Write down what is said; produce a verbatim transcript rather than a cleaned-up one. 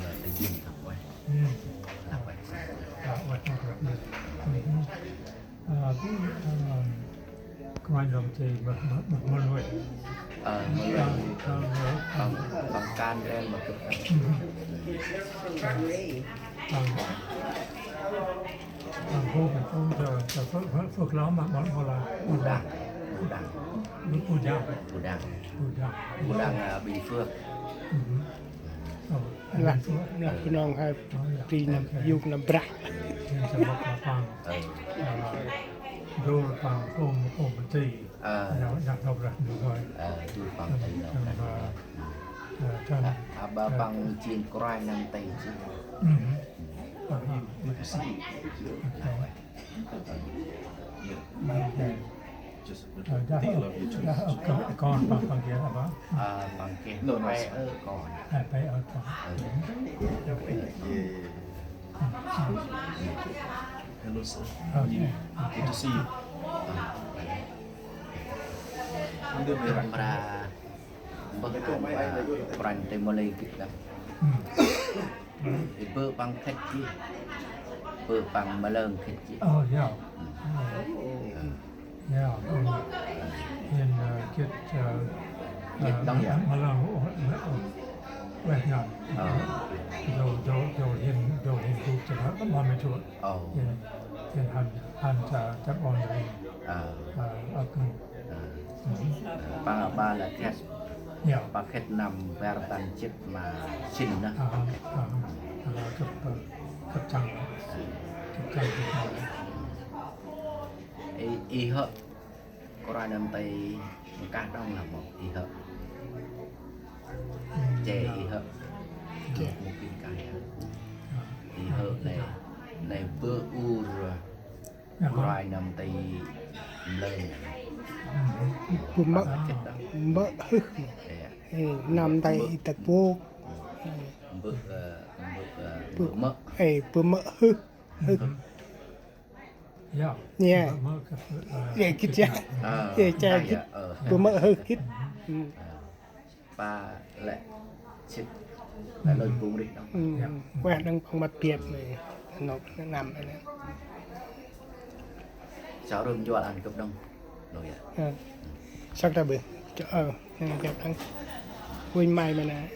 Ơ, tê jing thăp ueh. Thăp ueh. Thăp ueh. Ơ, bu, ơ, Kôranh Nơm Tây mă, mă, mă, mă nuôi. Ơ, mă nuôi. Ơ, ơ, ơ. Păng, păng kan đen mă gâp. Ơ, ơ. Păng, păng hôm, păng hôm cho, cho phước, phước, phước lắm mà, mă, mă là, mă là. Pudăng. Pudăng. Pudăng. Pudăng. Pudăng, à, Bình Phước. Lah, lah, Bunong hơi, ti năm, yuk năm brah. Ơ. Ơ. Ơ, du păng ti năm brah. Ơ, ơ, ơ. Ơ, ơ, ơ. Ơ, ơ, ơ. Ơ, ơ, ơ. Ơ, ơ, ơ. Ơ, dah, dah, ơ, kon, păng, păng geh aƀaơ. Ơ, păng geh pe ơ kon. Pe, pe ơ kon. Ơ. Hello, sir. Ơ. Good to see you. Ơ. Mbơh ăn, a, Kôranh Nơm Tây mâu lơi gĭt đŏng. Ơ. Ê, bơ̆ păng khĭt jêh. Bơ̆ păng mlơ̆ng khĭt jêh. Ơ, yao. Ơ. Yao, ơ. Yên, ơ, khĭt, ơ, khĭt đŏng yơh. Mlơ̆ng, ơ, ơ, ơ, ueh ngăn. Ơ. Dô, dô, dô yên, dô yên gŭ chă hăt, mă mê chua. Ơ. Yên, yên hăn, hăn chă, chă ƀon rĭm. Ơ. Ơ, ơ, ơ. Ơ. Ơ, păng aƀaơ lah khĭt. Yao. Păng khĭt năm bar rbăn jê̆t ma sĭn nơh. Ơ, ơ, ơ, ơ, gâp, ơ, gâp chăng. Ơ. Gâp chăng, gâp chăng. Ê, ê hŏ. Kôranh Nơm Tây nkah đŏng lah mâu, ê hŏ. Ơ, chê, yao. Ê hŏ. Chê. Mâu gĭt nkah hŏ. Ê hŏ, nê, nê bơ̆ ur. Kôranh Nơm Tây mlơ̆ng. Bơ̆ mơ̆, mơ̆ hưh. Ê, Nơm Tây i tât bôk. Bơ̆, ơ, bơ̆, ơ, bơ̆ mơ̆. Ê, bơ̆ mơ̆ hưh. Hưh. Yao. Ê, gĭt yơh. Ơ, ê, chê gĭt. Bơ̆ mơ̆ hưh gĭt. Ơ. Pa lĕ sĭt lĕ lôch bung rih đŏng. Ơ, ueh đŏng păng mât biăp nê, nôk năm nê. Saơ rơm njuăl ăn gâp đŏng. Nô yơh. Ơ. Săk ta bơh. Chơ, ơ, nê biăp đŏng. Uănh may ma nê.